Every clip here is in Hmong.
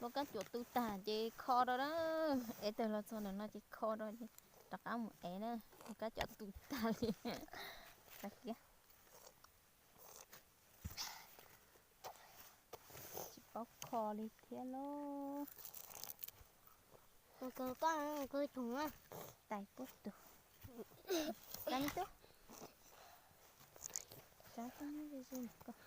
Ua kab cuam tu tag ces kho rau na. Ev tawg los txog ntawm no ces kho rau ces rov qab mus ev na. Ua kab cuam tu tag li. Tag kiag. Tsis paub kho li thiab lauj. Tais puab tus. Tais me tub. Tais puab me tub.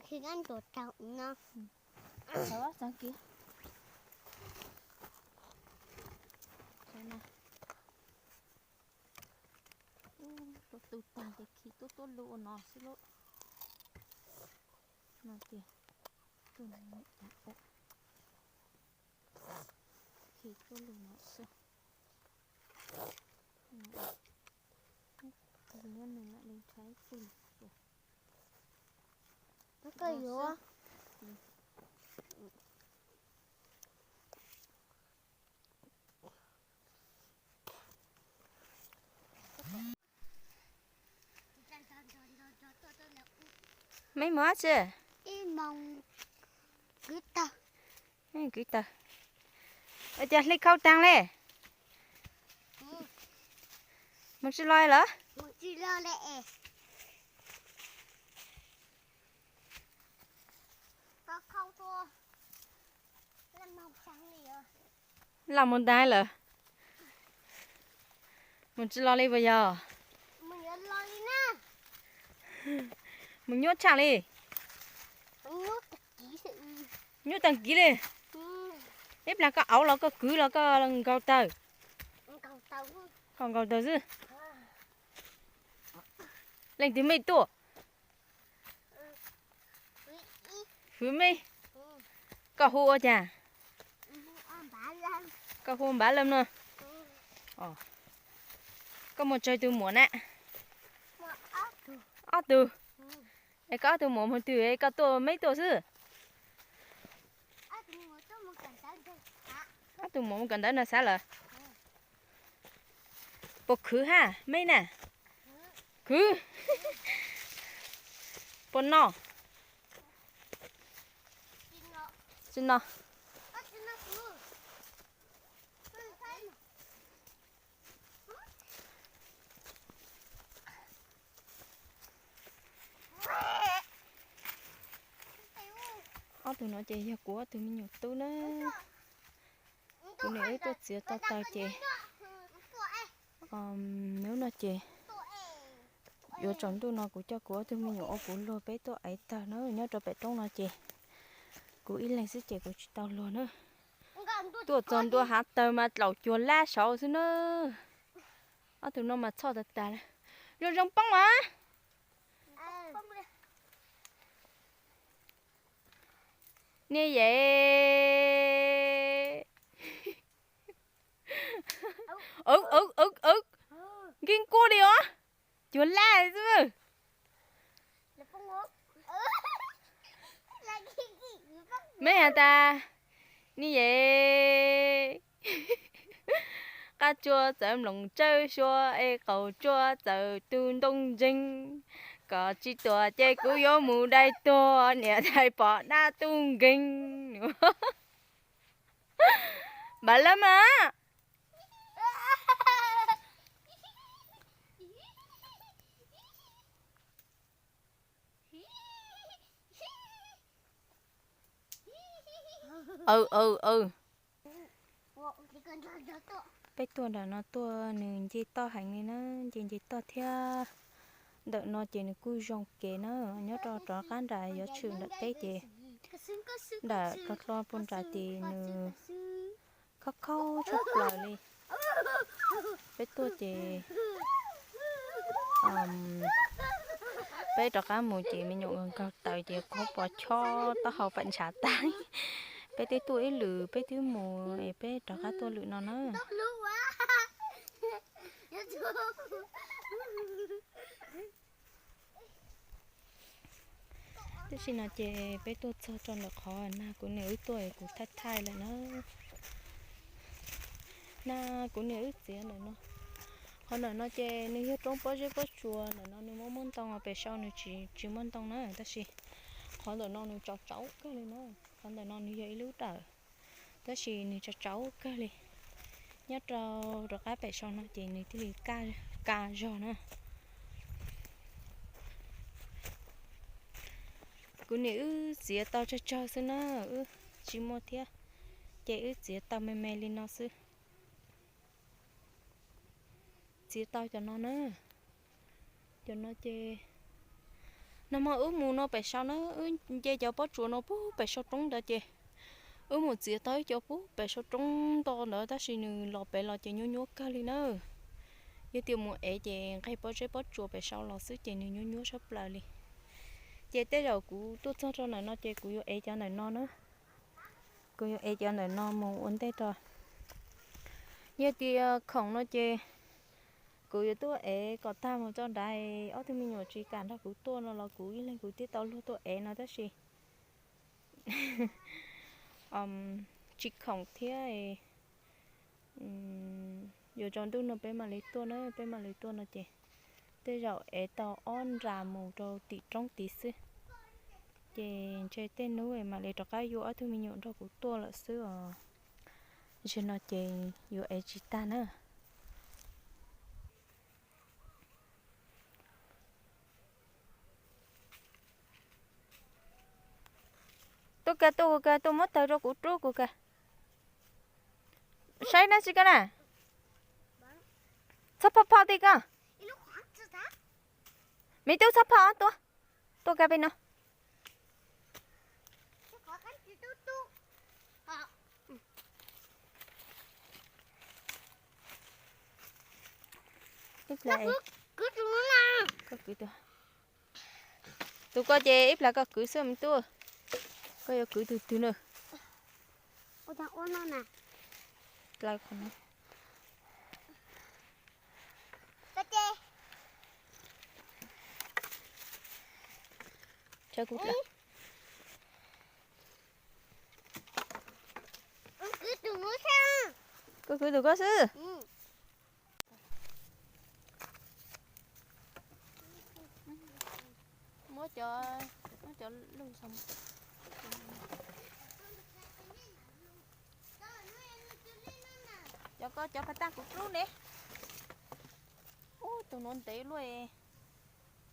Khi kab ntuas tau no. Txog kiag. Tua tu tag ces khi tuab tuab lug ua no xwb lauj. No ces tuaj no, khi tuab lug no xwb. Nyob nws lam li ntshaib pwg. Koj yuav. Meb mus dab tsi? Kwv tawg. Ua cas hle khau taag le? Mus tsi los lawm? Lam mus ntaag lawm. Mus tsi los li puas yog? Mus nyuaj tshaj li. Nyuaj taag kiv li. Ib plag koj auv los koj kwv los koj nkaug tawg? Koj nkaug tawg xwb. Leej twg mej tuaj? Hwv mej. Koj hu ua cas? Koj hu Npav Laj no. Koj muaj tsawg tug muam na? Ob tug. Es koj ob tug muam mus twg es koj tuaj meb tuaj xwb? Ob tug muam mus kawm ntawv nrag xav lawm. Puas khwv hab meb na? Khwv. Puas noj? Tsi noj. Ob tug no ces yog kuv ob tug me nyuam tub na. Kuv niam wb tuaj txiav tau taws ces, nub no ces yuav tsaus ntuj no kuv coj kuv ob tug me nyuam ua kuv luag peb tuaj ev taws na. Nyob rau pem roob no ces kuv ib leeg xwb ces kuv tsis tau luag na. Tuaj txog ntua hav tawg mas dlaum cuag lab saud xwb na. Ob tug no mas txhoj tag tag li. Zoo zoo poob mas. Niam yej. Nkig nkuaj li os. Cuag lab xwb. Meb has tas, niam yej, qab tsua txawv mloog tsawb suab es qaum tsua txawv tu ntoo ntseeg. Koj tsis tuaj ces kuv yuav mus dai tuag, niam tais pom dab tub nkeeg. Npav Laj mas. Aw, aw, aw. Peb tuaj nram no tuaj nws nce toj heev li na, nce nce toj thiab. Ntawm no ces nws kuj zoo kev na, nyob rau rov qab nram yuav tshwm nram teb ces nram ko hlo puag nram ces nws khob khob tshaj plaws li. Peb tuaj ces peb rov qab mus ces me nyuam nkaug taws ces qhuav pos chob taub hau pam ntshav tag. Peb twb tuaj ib lwm peb twb mus es peb rov qab tuaj lwm no na. Tam sim no ces peb tuaj txog rau ntawm qhov nag kuv niam wb tuaj es kuv thaij thaij lawm na. Nag kuv niam wb txiav ntawm no, Qhov ntawm no ces nws yog roob pob zeb pob tsuas, ntawm no nws muaj muaj ntoo, pem sau nws tsis tsis muaj ntoo na, tab sis qhov ntawm no nws tsaus tsaus kawg li na. Qhov ntawm no nws yog ib lub dawm, tab sis nws tsaus tsaus kawg li. Nyob rau rov qab pem sau no ces nws thiaj li kaj zog na. Kuv niam wb txiav tau tsawg tsawg xwb na, wb tsis muaj thiab, ces wb txiav tau me me li no xwb. Txiav tau cov no na. Cov no ces nag hmo wb mus no pem sau na, wb nce cov pob tsuas no puag pem sau roob ntawd ces wb mus txiav tau ib cov puag pem sau roob nto ntawd, tab sis nws los pem los ces nyuaj nyuaj kawg li na. Yog tias mus ev ces nqeg pob zeb pob tsuas pem sau los xwb ces nws nyuaj nyuaj sab plaws li. Ces tej zaum kuv tuaj txog rau ntawm no ces kuv yuav ev cov ntawm no na. Kuv yuav ev cov ntawm no mus ua ntej rau. Yog tias khoom no ces kuv yuav tuaj ev kom tag mus tso nrad, ob tug me nyuam tsis kam nrog kuv tuaj no los kuv ib leeg kuv thiaj tau luag tuaj ev no tab sis tsis khoom thiab. Yuav tsaus ntuj no peb mam li tuaj na, peb mam li tuaj no ces tej zaum ev tau ob nra mus rau tim roob tid xwb. Ces ntshe tej hnub mam li rov qab yuav ob tug me nyuam nrog kuv tuaj lawm xwb os. Zaum no ces yuav ev tsis tag na. Tuaj kiag, tuaj kiag, tuaj muab tawg rau kuv rub kuv kiag. Saib dab tsi koj na? Txhob phom phom tim koj. Me tub txhob phom tuaj. Tuaj kiag pem no. Ib pliag, koj kwv tus, tus koj ces ib pliag koj kwv xwb me tub. Koj yuav kwv tus twg na? Plaws qhov no. Koj kwv tus koj xwb. Muab cov, muab cov lug, cov koj cov phav tag kuv rub ne. Ub, tus nuav ntev luaj,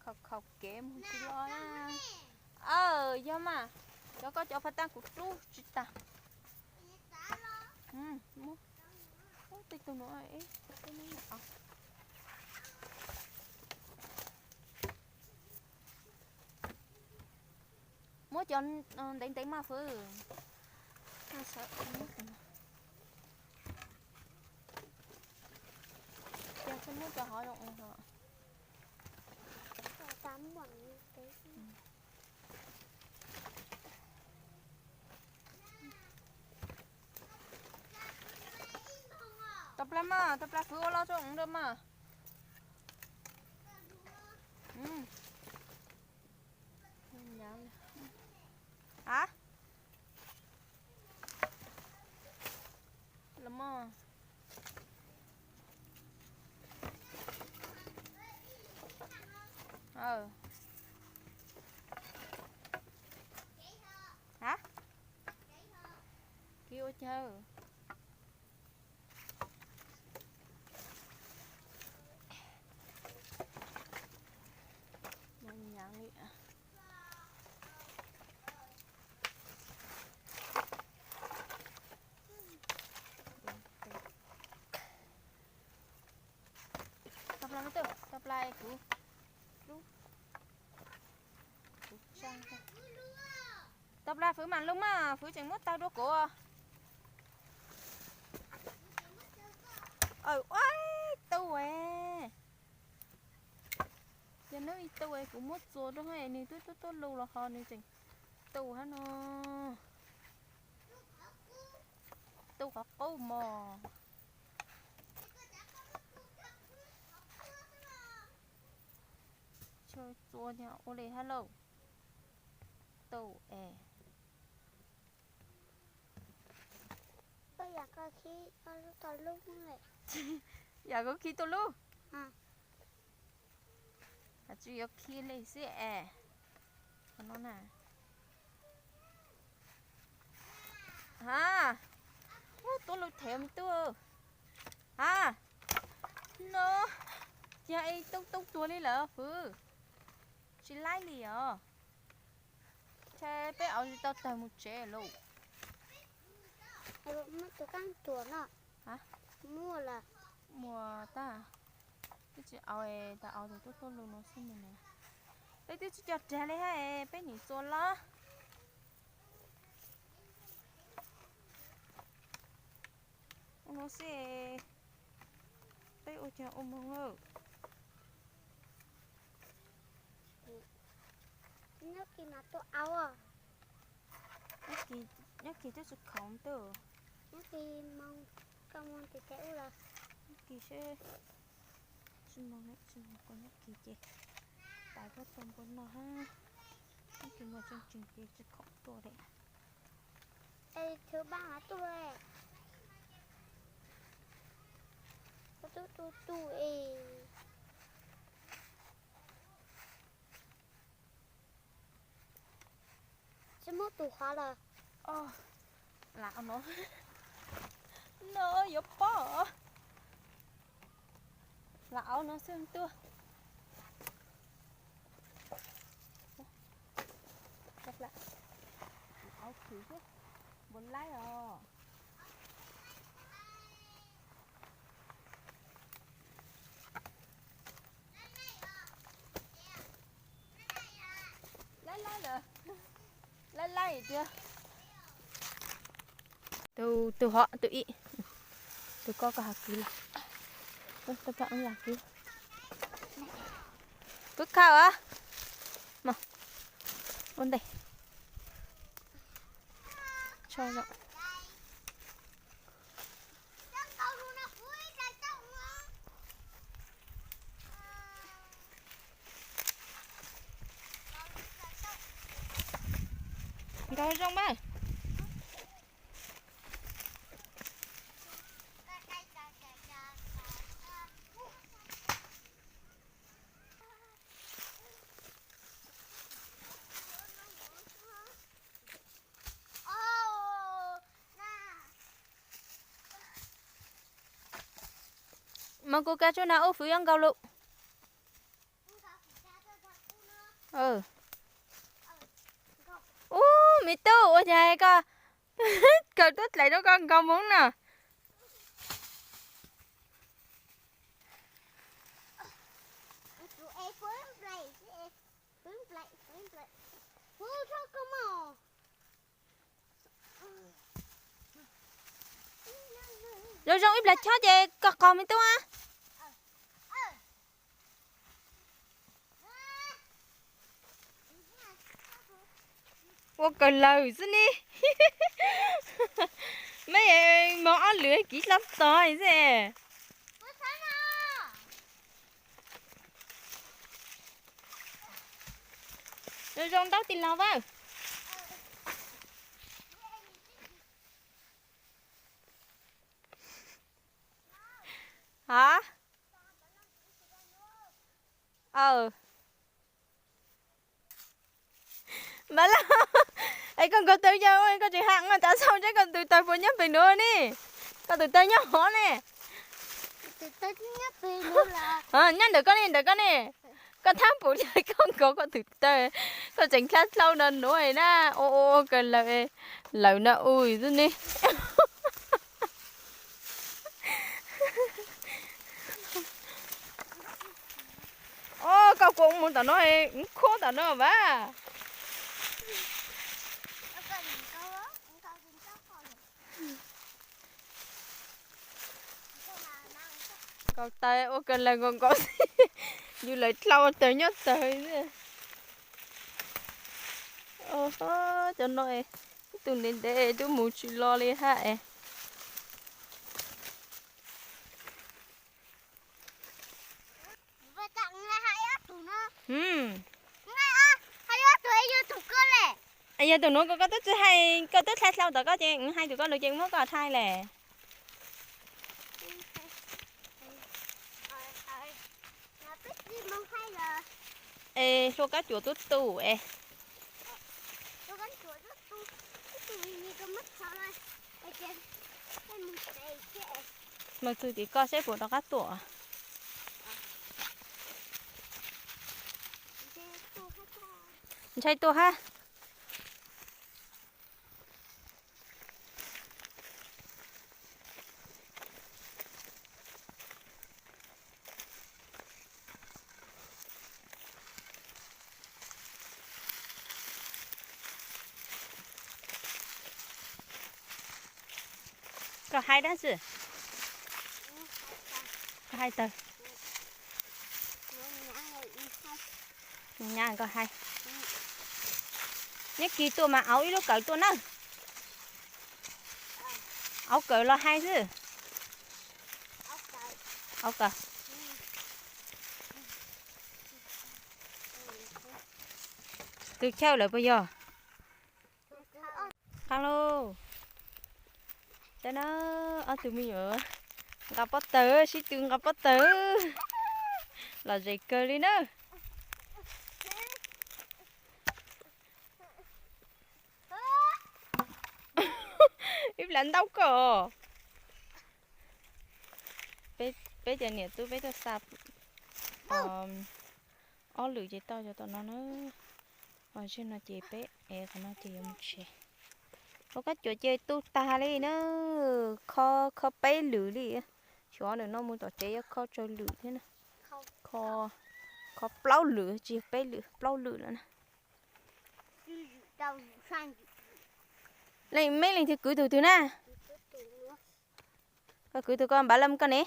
khaus khaus kev mus tsis los. Aw, yog mas, cov koj cov phav tag kuv rub tsis tag. Tej tug nuav, muab cov ntev ntev mas Fwv. Ces muab cov hov zoo. Tau plag mas, tau plag Fwv ua los rau mas. A, los mas. A, kev ua caag? Tau plag, tau plag kuv, tau plag Fwv mas lug mas, Fwv tseem muab tawg dua kuv. Aw, ua ib tug es, yog nub ib tug es kuv muab txuas rau nws twb tuaj tuaj lug los ho nws tseem tu hab no. Tu qhov qub mog. Txua ua li hab lauj. Tu es. Yam koj khi tuaj lub. Has tsis yuav khi li xwb es. Qhov no na. Ha, ub, tuaj lug them me tub. Ha, no, yog es tub tub tuag li lawm hwv. Tsis laib li os. Ntshe peb auv tsis tau tawg mus tsev lauj. Muaj tus kaab tuag no. Muaj lawm. Muaj tag. Twb tsis auv, tas auv tus tuaj tuaj lug no xwb ne. Peb twb tsis coj dag li hab, peb nim txua los. Ua no xwb, peb ua caag ua moog lawm. Nyob kis mas tuaj auv. Nyob kis twb tsis khoom twb. Nyob kis moog, koj moog tes tes ub lawm. Nyob kis seb, tsis moog, tsis moog, koj nyob kis ces tais koj tau npua no hab. Nyob kis moog tseem tseem ces tsis khoom tuaj li. Es thwv npaaj tuaj, koj tub tu tu es. Tsis muaj tus qhov lawm. Lam no, no yuav pob. Lam auv no xwb tuaj. Auv khwv xwb, npaum laib os. Laib laib lawm, laib laib tiag. Tus, tus hov tus ib, tus ko koj has kwv lawm. Kwv khaum a, ua ntej. Tso zoo. Nkaus zoo mas. Mas kuv kav tsij na ub fwv yuav nkaus lawm. Ub, me tub, ua cas koj kawm tuab dlaim rau koj nkaus hmoov na. Zoo zoo ib plag chob ces koj qos me tub a. Ua kawg lawm xwb ne. Meb moog ob lwm kiv hlob tog xwb. Zoo zoo ntaub tis los a. Ha? Aw. Npawg Lauj, es koj nkaug taw yog koj tseem has ua tav xauj seb koj tus taw puas nyob pem nuav ne? Koj tus taw nyob hov ne. Nyob ntawm koj ne, ntawm koj ne. Koj thab pum yog koj nkaug koj tus taw, koj tseem dlha dlau no nuav na. Ua ua kawg lawm, lawm na ui xwb ne. Os, koj kua mus tom no, khuab tom no vas. Nkaus taw ua kawg lawm nkaus nkaus xwb, yus lawv dlau taws nyob tawg xwb. Cov no ib tug ntev ntev twb mus tsis los li hab es. Yog tus nuav koj twb tsi hais, koj twb dlha dlau tom koj ces hais tus koj lug ces muab koj thaij lawm. Es hlua kab cuam tub tu es. Mus tus tim ko seb puas rov qab tuaj. Ntshai tuaj hab. Koj haib dab tsi? Koj haib tawg. Nyab koj haib. Neb kis tuaj mas auv ib lub kawm tuaj na. Auv kawm los haib xwb. Auv kawm. Tus chaw lawm puas yog? Qab lauj. Tab na, ob tug me nyuam nqa pob tawg, sib tw nqa pob tawg. Lom zem kawg li na. Ib plab ntaub koj. Peb cov niam tub peb tuaj xa ob lwm ces tau cov tom no na. Ho zej no ces peb ev qhov no ces yuav mus tsev. Ua kab cuam ces tu tag li na. Kho, kho peb lwm li. Xyov ntawm no mus tom tsev yuav kho tsawg lwm thiab na. Kho, kho plaub lwm tsis yog peb lwm, plaub lwm lawm na. Leej, meb leej twg kwv tus twg na? Koj kwv tus ko, Npav Lawm koj ne?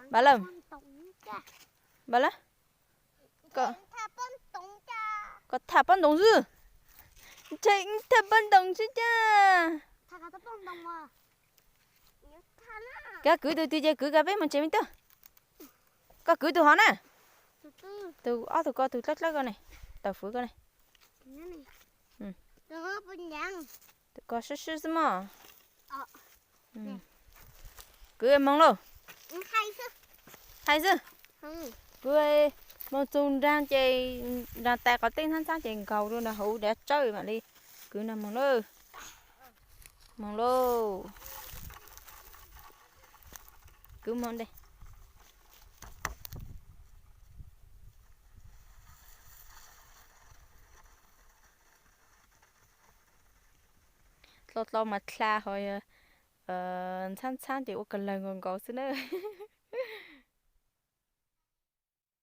Npav Lawm. Npav Lawm. Koj tham pob ntoos xwb. Ntshe tham pob ntoos xwb cas. Koj kwv tus twg ces kwv kiag peb mus tsev me tub. Koj kwv tus hov na. Tus ob tug ko, tus dlawb dlawb ko ne, tawm fwv ko ne. Tus ko swb swb xwb mog. Kwv moog lauj. Hais xwb. Kwv moog txug nraag ces nraag tais qhov teb ntxhab ntxhab ces nkaug rua nraag hauv dlav tsawb mam li kwv no moog lauj. Moog lauj. Kwv moog dlej. Dlhau dlhau mas dlha, ho ntxhab ntxhab ces ua kawg lawg nkaus nkaus xwb na.